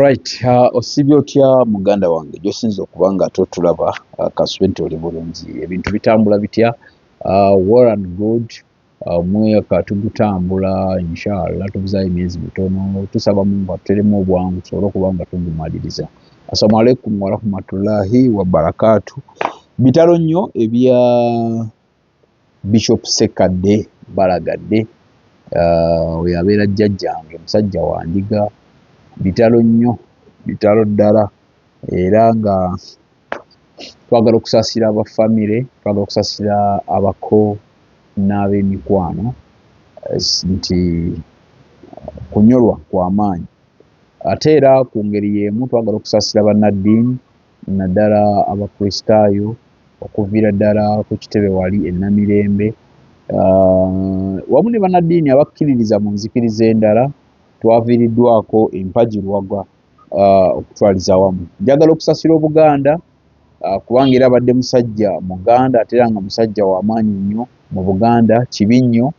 Alright, osiibye otya muganda wange gy'osinza okuba nga totulaba? Kasube nti oli bulungi. Ebintu bitambula bitya? Well and good. Omwaka tugutambula, inshallah tubuzaayo emyezi mitono. Tusaba Mungu atuteremu obwangu tusobole okuba nga tugumaliriza. Assalamu alaikum warahmatullahi wabarakatu. Bitalo nnyo ebya Bishop Ssekadde Balagadde, oyo abeera jjajjange, musajja wa ndiga. Bitalo nnyo, bitalo ddala, era nga twagala okusaasira aba famire, twagala okusaasira abako n'ab'emikwano nti kunyolwa kwa maanyi. Ate era ku ngeri y'emu twagala okusaasira bannaddiini, naddala Abakristaayo, okuviira ddala ku kitebe wali e Namirembe, wamu ne bannaddiini abakkiririza mu nzikiriza endala. Twaviiriddwako empagi lwaga okutwaliza awamu. Njagala okusasira Obuganda, kubanga era abadde musajja Muganda, ate era nga musajja wa maanyi nnyo mu Buganda. Kibi nnyo,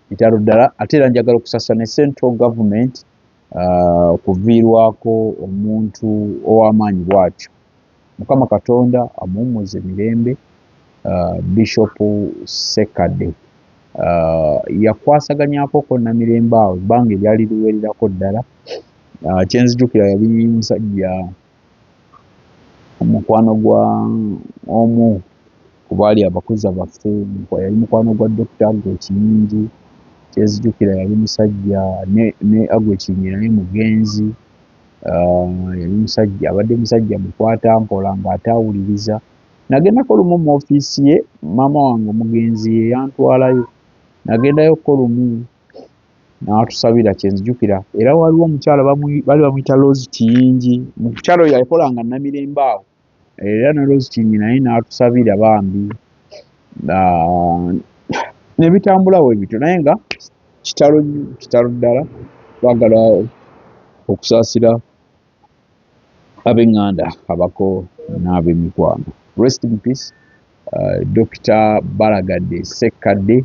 kitalo ddala. Ate era njagala okusasira ne central government okuviirwako omuntu ow'amaanyi bw'atyo. Mukama Katonda amuwummuze mirembe. Bishop Ssekadde yakwasaganyako ko Namirembe awo ebbanga eryali liwererako ddala. Kyenzijukira, yali musajja mukwano gwa omu ku baali abakuza baffe, yali mukwano gwa Dr. Aggrey Kiyingi. Kyenzijukira, yali musajja ne Aggrey Kiyingi naye mugenzi. Yali musajja, abadde musajja mukwata mpola ng'ate awuliriza. Nagendako lumu mu ofiisi ye, maama wange omugenzi ye yantwalayo. Nagendayoko lumu n'atusabira, kyenzijukira. Era waliwo omukyala baali bamuyita Rose Kiyingi. Mukyala oyo yakolanga Namirembe awo, era ne Rose Kiyingi naye n'atusabira bambi, ne bitambula bwe bityo. Naye nga kitalo nnyo, kitalo ddala. Twagala okusaasira ab'eŋŋanda, abako n'ab'emikwano. Rest in peace, Dr. Balagadde Ssekadde.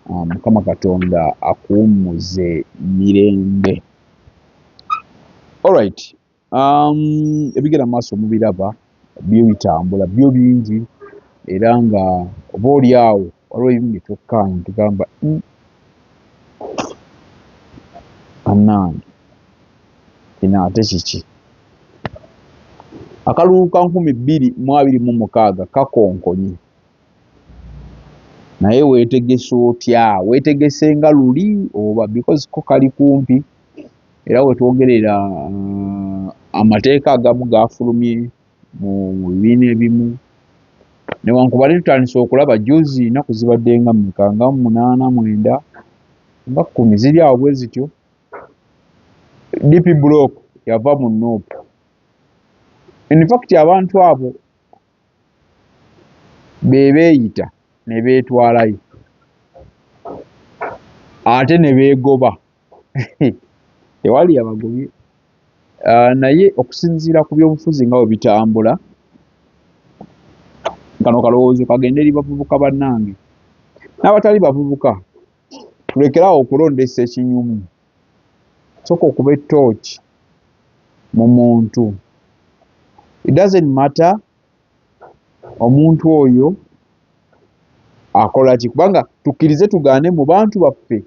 Mukama Katonda akuwummuze mirembe. Alright, ebigenda mu maaso mubiraba, byo bitambula, byo bingi, era nga oba oli awo waliwo ebimu bye twekkaanya tugamba, "Bannange, kino ate kiki?" Akalulu ka 2026 kakonkonye, naye weetegese otya? Weetegese nga luli oba? Because ko kali kumpi, era wetwogerera amateeka agamu gafulumye mu bibiina ebimu, newankubadde tutandise okulaba juzi, ennaku zibadde nga mmeka? Nga 8, 9, nga 10, ziri awo bwe zityo. DP Block yava mu NUP. In fact, abantu abo be beeyita ne beetwalayo, ate ne beegoba, tewali abagobye. Naye okusinziira ku byobufuzi nga bwe bitambula, kano kalowoozo kagende eri bavubuka bannange n'abatali bavubuka: tulekerawo okulondesa ekinyumu. Sooka okuba ettooki mu muntu. It doesn't matter omuntu oyo akola ki, kubanga tukkirize tugaane, mu bantu baffe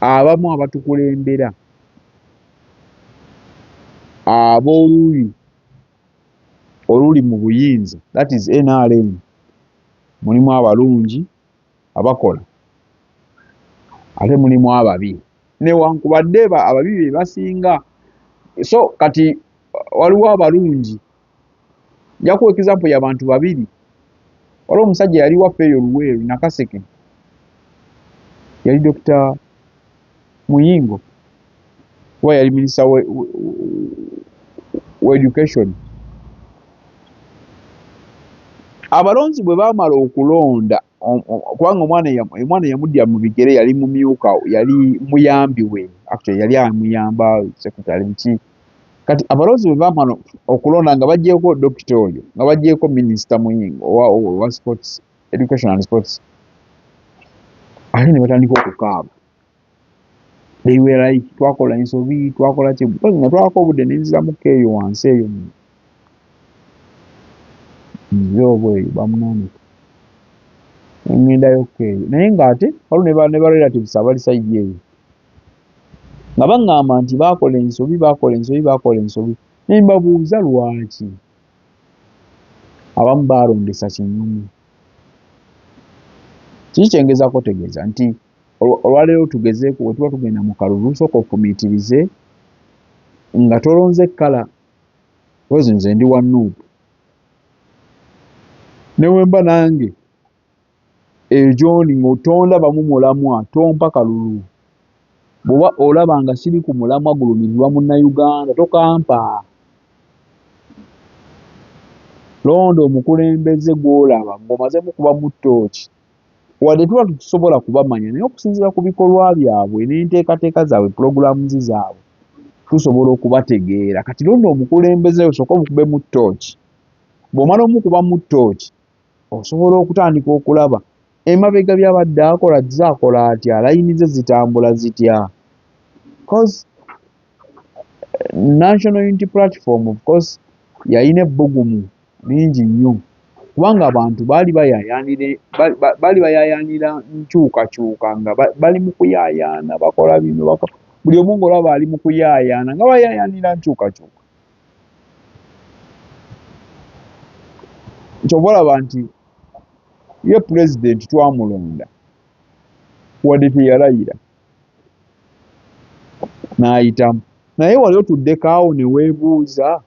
abamu abatukulembera ab'oluuyi oluli mu buyinza, that is NRM, mulimu abalungi abakola, ate mulimu ababi, newankubadde ababi be basinga. So kati waliwo abalungi. Nja kuwa example y'abantu babiri. Waliwo omusajja yali waffe eyo Luweero, Nakaseke, yali Dr. Muyingo, kuba yali minisita we education. Abalonzi bwe baamala okulonda, kubanga omwana yamudya mu bigere, yali mumyuka, yali muyambi we, actually yali amuyamba, secretary biki. Kati abalonzi bwe baamala okulonda nga baggyeko dokita oyo, nga baggyeko minisita Muyingo owa sports, education and sports, ate ne batandika okukaaba. They were like, twakola ensobi, twakola ki, nga twalako obudde nenziramuko eyo wansi eyo nziobo eyo bamunaanika ngendayokko eyo, naye ng'ate waliwo ne ba relatives abali side eyo nga baŋŋamba nti baakola ensobi, baakola ensobi, baakola ensobi. Ne mbabuuza lwaki abamu baalondesa kinyumu. Kiki kyengezaako otegeeza nti olwaleero tugezeeko bwe tuba tugenda mu kalulu, sooka ofumiitirize nga tolonze kkala. Because nze ndi wa NUP, ne bwe mba nange eyo gy'ondi ng'otondabamu mulamwa, tompa kalulu. Bw'oba olaba nga siri ku mulamwa gulumirirwa Munnayuganda, tokampa. Londa omukulembeze gw'olaba ng'omaze mukubamu ttooki, wadde tuba tetusobola kubamanya, naye okusinziira ku bikolwa byabwe n'enteekateeka zaabwe, pulogulaamu zaabwe, tusobola okubategeera. Kati londa omukulembeze, osooke omukubemu ttooki. Bw'omala omukubamu ttooki, osobola okutandika okulaba emabega by'abadde akola, zaakola atya, layini ze zitambula zitya. Cause National Unity Platform, of course, yalina ebbugumu lingi nnyo, kubanga abantu baali bayaayaanira nkyukakyuka, nga bali mu kuyaayaana, bakola bino, buli omu ng'olaba ali mu kuyaayaana nga bayaayaanira nkyukakyuka. Kyova olaba nti ye pulezidenti twamulonda wadde teyalayira n'ayitamu, naye wali otuddeko awo ne weebuuza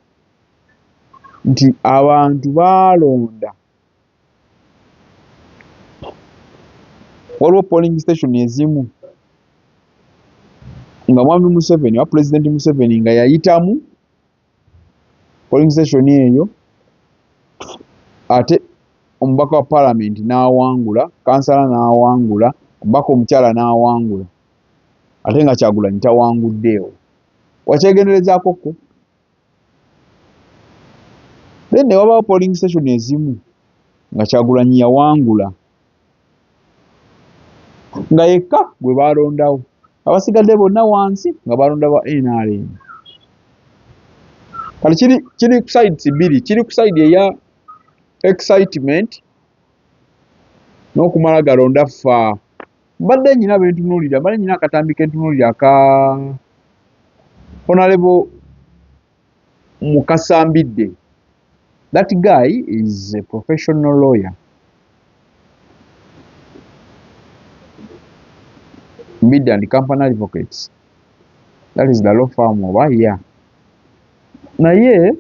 nti abantu baalonda, waliwo polling station ezimu nga mwami Museveni oba pulezidenti Museveni nga yayitamu polling station eyo, ate omubaka wa paalamenti n'awangula, kansala n'awangula, omubaka omukyala n'awangula, ate nga Kyagulanyi tawanguddeewo. Wakyegenderezaako ko? Then ne wabaawo polling station ezimu nga Kyagulanyi yawangula nga yekka gwe baalondawo, abasigadde bonna wansi nga balonda ba NRM. Kati kiri ku sides bbiri, kiri ku side eya excitement n'okumala galonda ffa. Mbadde nyina bentunuulira, mbadde nyina akatambi kentunuulira aka Honorable Mukasa Mbidde. That guy is a professional lawyer. Mbidde and Company Advocates. That is the law firm oba yeah. Naye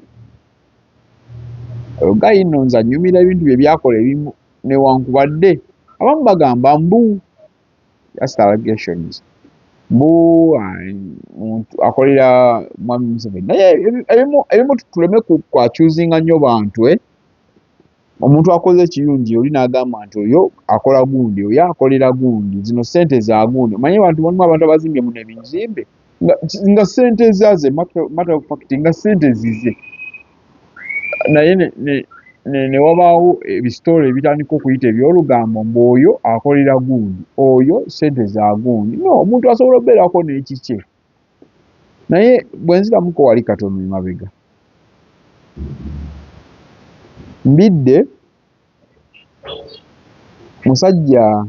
oyo guy nno nze annyumira ebintu bye byakola ebimu, newankubadde abamu bagamba mbu just allegations, mbu muntu akolera mwami Museveni, naye ebimu tuleme kwaccusinga nnyo bantu. Omuntu akoze ekirungi oli n'agamba nti oyo akola gundi, oyo akolera gundi, zino ssente za gundi. Omanyi abantu mulimu abantu abazimbye muno ebizimbe nga ssente zaaze, matter of fact nga ssente zize, naye ne wabaawo ebisitoola ebitandika okuyita eby'olugambo mbu oyo akolera gundi, oyo ssente za gundi. No, omuntu asobola okubeerako n'ekikye. Naye bwe nziramuko wali katono emabega, Mbidde musajja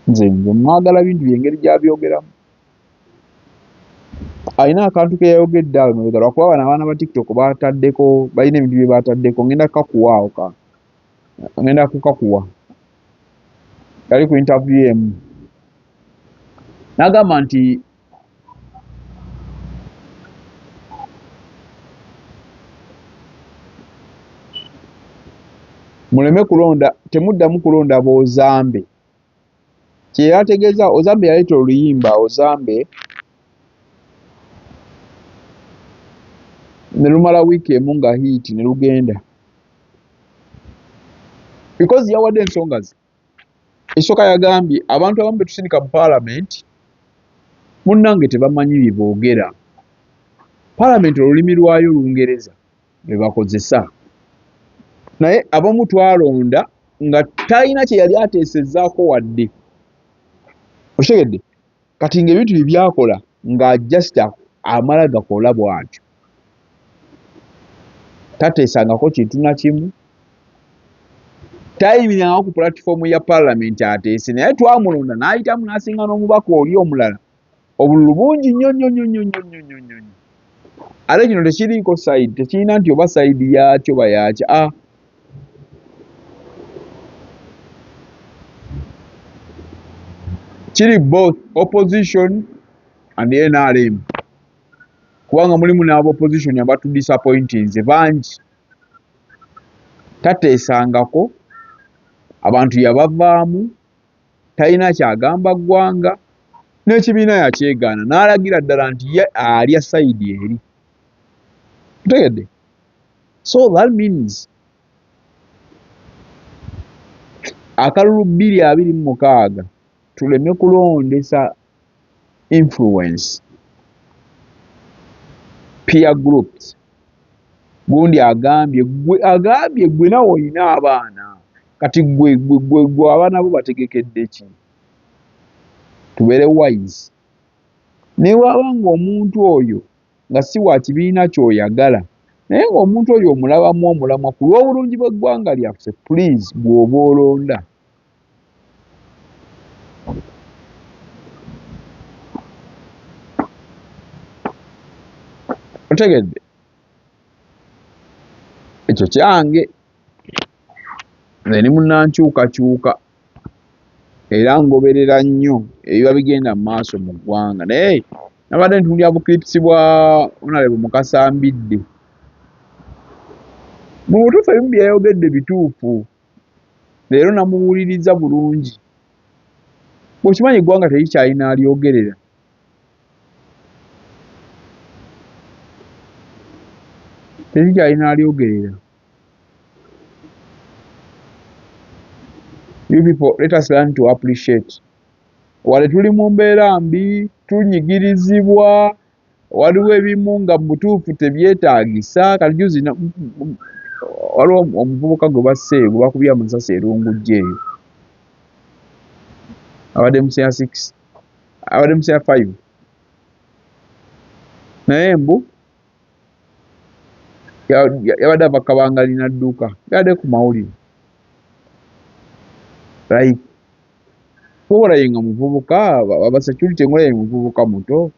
nze mwagala bintu bye engeri gy'abyogeramu. Alina akantu ke yayogedde awo emabega, lwakuba bano abaana ba TikTok bataddeko, balina ebintu bye bataddeko, ngenda kukakuwa awo, ka ngenda kukakuwa. Yali ku interview emu n'agamba nti muleme kulonda, temuddamu kulonda b'Ozambe. Kye yategeeza, Ozambe yaleeta oluyimba Ozambe ne lumala wiiki emu nga hit ne lugenda, because yawadde ensonga ze. Esooka yagambye abantu abamu be tusindika mu paalamenti munnange tebamanyi bye boogera. Paalamenti olulimi lwayo Lungereza lwe bakozesa, naye abamu twalonda nga talina kye yali ateesezzaako wadde. Okitegedde? Kati ng'ebintu bye byakola nga just amala gakola bw'atyo, tateesangako kintu na kimu, tayimirirangako ku platform ya parliament ateese, naye twamulonda n'ayitamu n'asinga n'omubaka oli omulala obululu bungi nnyo nnyo nnyo nnyo nnyo nnyo nnyo nnyo. Ate kino tekiriiko side, tekirina nti oba side yaakyo oba yaaki. Ah, kiri both opposition and NRM, kubanga mulimu n'aba opposition abatudisappointinze bangi. Tateesangako, abantu yabavaamu, talina kyagamba ggwanga, n'ekibiina yakyegaana n'alagira ddala nti ye alya side eri. Otegedde? So that means akalulu 2026 tuleme kulondesa influence, peer groups. Gundi agambye gwe, agambye gwe, nawe olina abaana, kati gwe gwe gwe gwe abaana bo bategekedde ki? Tubeere wise. Ne bw'aba ng'omuntu oyo nga si wa kibiina ky'oyagala, naye ng'omuntu oyo omulabamu omulamwa ku lw'obulungi bw'eggwanga lyaffe, please, gw'oba olonda. Otegedde? Ekyo kyange, nze ndi munnankyukakyuka era ngoberera nnyo ebiba bigenda mu maaso mu ggwanga, naye nabadde ntunuulira bu clips bwa Honorable Mukasa Mbidde. Mu butuufu ebimu bye yayogedde bituufu, leero namuwuliriza bulungi. Bw'okimanyi eggwanga terikyalina alyogerera, terikyalina alyogerera. You people, let us learn to appreciate. Wadde tuli mu mbeera mbi, tunyigirizibwa, waliwo ebimu nga mu butuufu tebyetaagisa. Kati juzi waliwo omuvubuka gwe basse, gwe bakubye amasasi e Lungujja eyo, abadde mu senior six, abadde mu senior five, naye mbu yabadde ava Kabangali n'adduka, yabadde ku mawulire. Like woolaye nga muvubuka, aba security ng'olaye muvubuka muto,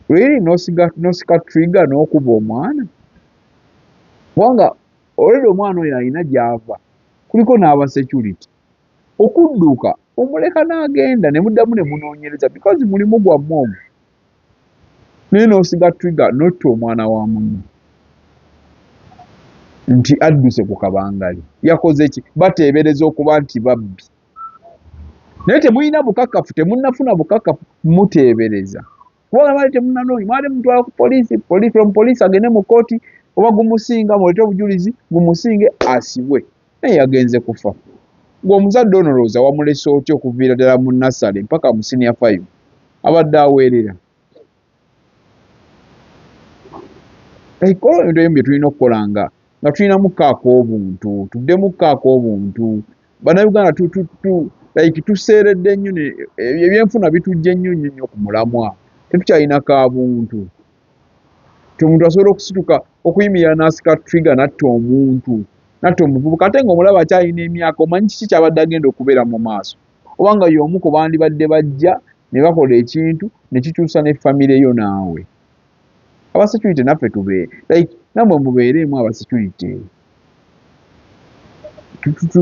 really n'osika trigger n'okuba omwana, kubanga already omwana oyo alina gy'ava, kuliko n'aba security. Okudduka omuleka n'agenda ne muddamu ne munoonyereza, because mulimu gwammwe ogwo, naye n'osiga trigger n'otta omwana wa munno nti adduse ku kabangali. Yakoze ki? Bateebereza okuba nti babbi, naye temulina bukakafu, temunnafuna bukakafu, muteebereza, kubanga mwali temunnanoonya, mwali mutwala ku poliisi, from poliisi agende mu kkooti, oba gumusinga muleete obujulizi gumusinge asibwe, naye yagenze kufa. Ng'omuzadde ono olowooza wamulese otya okuviira ddala mu nursery mpaka mu senior five abadde aweerera? Like ebintu ebimu bye tulina okukola nga tulinamuko ak'obuntu, tuddemukko ak'obuntu. Bannayuganda like tuseeredde nnyo, ebyenfuna bitujja nnyo nnyo nnyo ku mulamwa, tetukyalina ka buntu. Ti omuntu asobola okusituka okuyimirira n'asika trigger n'atta omuntu, n'atta omuvubuka, ate ng'omulaba akyalina emyaka, omanyi kiki ky'abadde agenda okubeera mu maaso, oba nga y'omu ku bandibadde bajja ne bakola ekintu ne kikyusa ne famire yo naawe. Aba security naffe tubeere like nammwe mubeereemu aba security,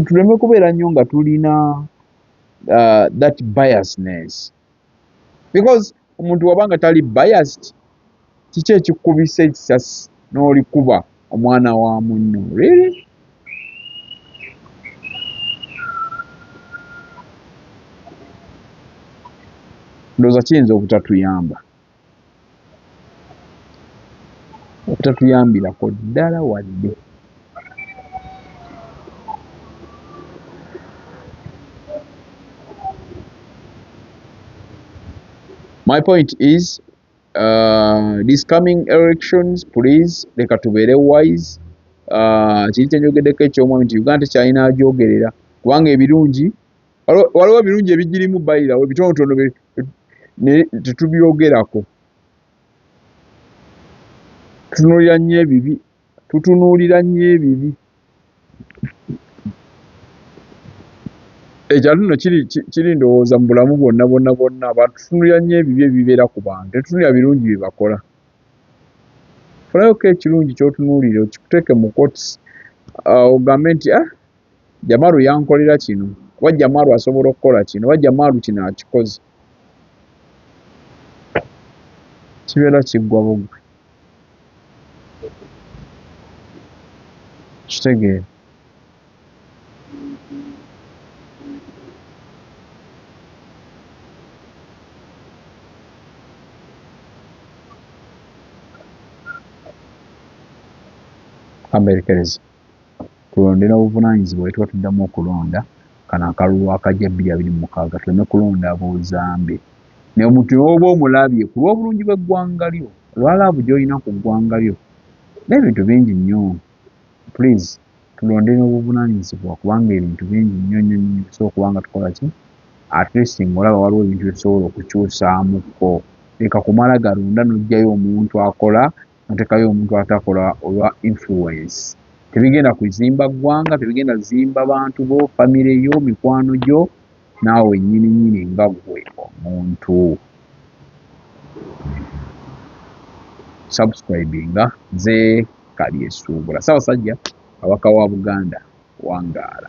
tuleme kubeera nnyo nga tulina that biasness, because omuntu waba nga tali biased, kiki ekikubisa ekisasi n'olikuba omwana wa munno? Really? Ndowooza kiyinza obutatuyamba, obutatuyambirako ddala wadde. My point is, these coming elections, please, leka tubeere wise. Kiri kyenjogeddeko ekyomwami nti Uganda tekyalina agyogerera, kubanga ebirungi waliwo ebirungi ebigirimu bayirawo ebitonotono. Naye tetubyogerako. Tutunuulira nnyo ebibi, tutunuulira nnyo ebibi. Ekyo ate nno kiri kiri ndowooza mu bulamu bwonna bwonna bwonna, abantu tutunuulira nnyo ebibi ebibeera ku bantu, tetutunuulira birungi bye bakola. Funayooko ekirungi ky'otunuulira okikuteeke mu quotes, ogambe nti ah, Jamaru yankolera kino, oba Jamaru asobola okukola kino, oba Jamaru kino akikoze. Kibeera kiggwa bugwi. Kitegeera. Kamberekereze. Tulonde n'obuvunaanyizibwa bwe tuba tuddamu okulonda kano akalulu akajja 2026 tuleme kulonda buzambi. Naye omuntu ne bw'oba omulabye ku lw'obulungi bw'eggwanga lyo, olwa laavu gy'olina ku ggwanga lyo n'ebintu bingi nnyo, please tulonde n'obuvunaanyizibwa kubanga ebintu bingi nnyo nnyo nnyo tusobola okuba nga tukola ki at least ng'olaba waliwo ebintu bye tusobola okukyusaamukko. Leka kumala galonda n'oggyayo omuntu akola n'oteekayo omuntu atakola olwa influence. Tebigenda kuzimba ggwanga, tebigenda zimba bantu bo, famire yo, mikwano gyo naawe nnyini nnyini nga ggwe omuntu. Subscribinga nze Kalyesuubula. Ssaabasajja Kabaka wa Buganda wangaala.